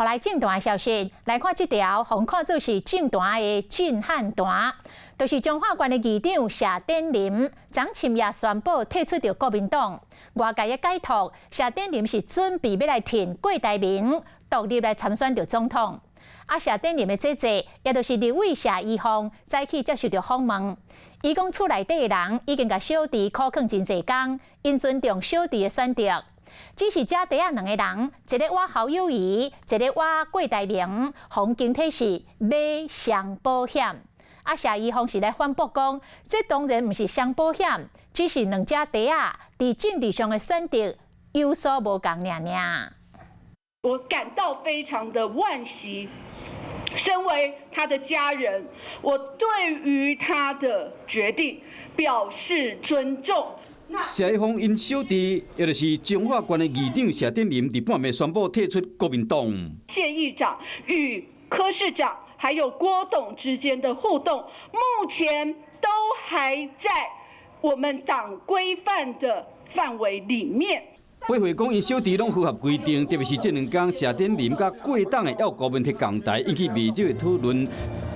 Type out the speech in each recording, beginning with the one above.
予來政壇的消息，來看這條，予人看做是政壇的震撼彈，就是彰化縣的議長謝典林，昨深夜宣布退出著國民黨。外界的解讀，謝典林是準備欲來挺郭台銘獨立來參選著總統。啊，謝典林的姐姐，也就是立委謝宜鳳，早起接受著訪問，伊講厝內底的人已經共小弟苦勸真濟工，𪜶尊重小弟的選擇。只是這塊仔兩個人，一个倚侯友宜，一个倚郭台銘，予人驚體是買雙保險。啊，謝宜鳳是來反駁講，這當然毋是雙保險，只是兩隻塊仔佇政治上的選擇有所無仝爾爾。我感到非常的惋惜，身為他的家人，我對於他的決定表示尊重。謝宜鳳𪜶小弟，也就是彰化縣的議長謝典林，佇半暝宣布退出國民黨。謝議長與柯市長還有郭董之間的互動，目前都還在我們黨規範的範圍裡面。八會講，𪜶小弟攏符合規定，特別是這兩工謝典林佮郭董的要求問題仝台，引起袂少的討論。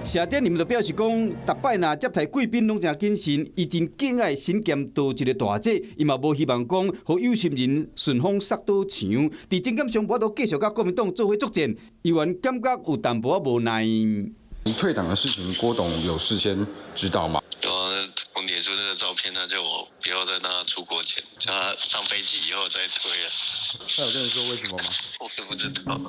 謝典林就表示講，逐擺若接待貴賓攏誠謹慎，伊真敬愛身兼多職的大姐，伊嘛無希望講予有心人順風捒倒牆。佇政見上無法度繼續佮國民黨做伙作戰，伊原感覺有淡薄仔無奈。你退黨的事情，郭董有事先知道嗎？有啊，我臉書那個照片，他叫我不要在他出國前，叫他上飛機以後再退啊。他有跟你說為什麼嗎？我也不知道。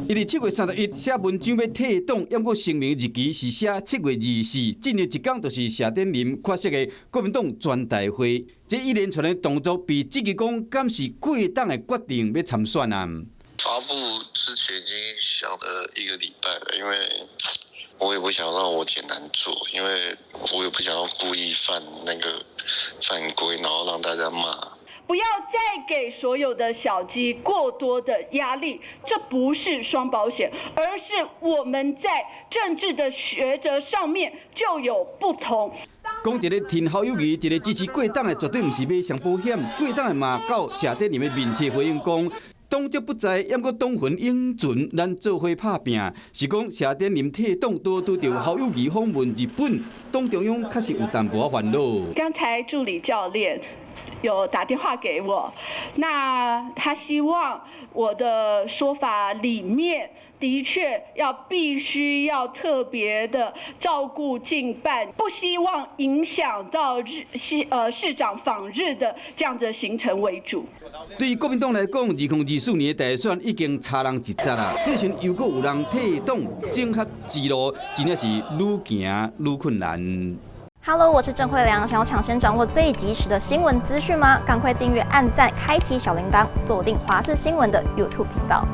伊佇7月31寫文章欲退黨，毋過聲明日期是寫7月24，這日一工就是謝典林缺席的國民黨全代會。這一連串的動作被質疑講，敢是郭董的決定欲參選啊？發布之前已經想了一個禮拜了，因為我也不想讓我姐難做，因為我也不想要故意犯那個犯規，然後讓大家罵。不要再給所有的小雞過多的壓力，這不是雙保險，而是我們在政治的抉擇上面就有不同。講一个挺侯友宜，一个支持郭董的，絕對毋是買雙保險。郭董的嘛到謝典林的面前回應講，黨職不在，毋過黨魂永存，咱做伙拍拚。是講謝典林退黨，拄拄著侯友宜訪問日本，黨中央確實有淡薄仔煩惱。剛才助理教練有打電話給我，那他希望我的說法裡面的確要必須要特別的照顧競辦，不希望影響到日市市長訪日的這樣子行程為主。對於國民黨來講，2024年的大選已經差人一截啦。這時又閣有人退黨，整合之路真正是愈行愈困難。 Hello，我是鄭慧良。想要搶先掌握最及時的新聞資訊嗎？趕快訂閱、按讚、開啟小鈴鐺，鎖定華視新聞的 YouTube 頻道。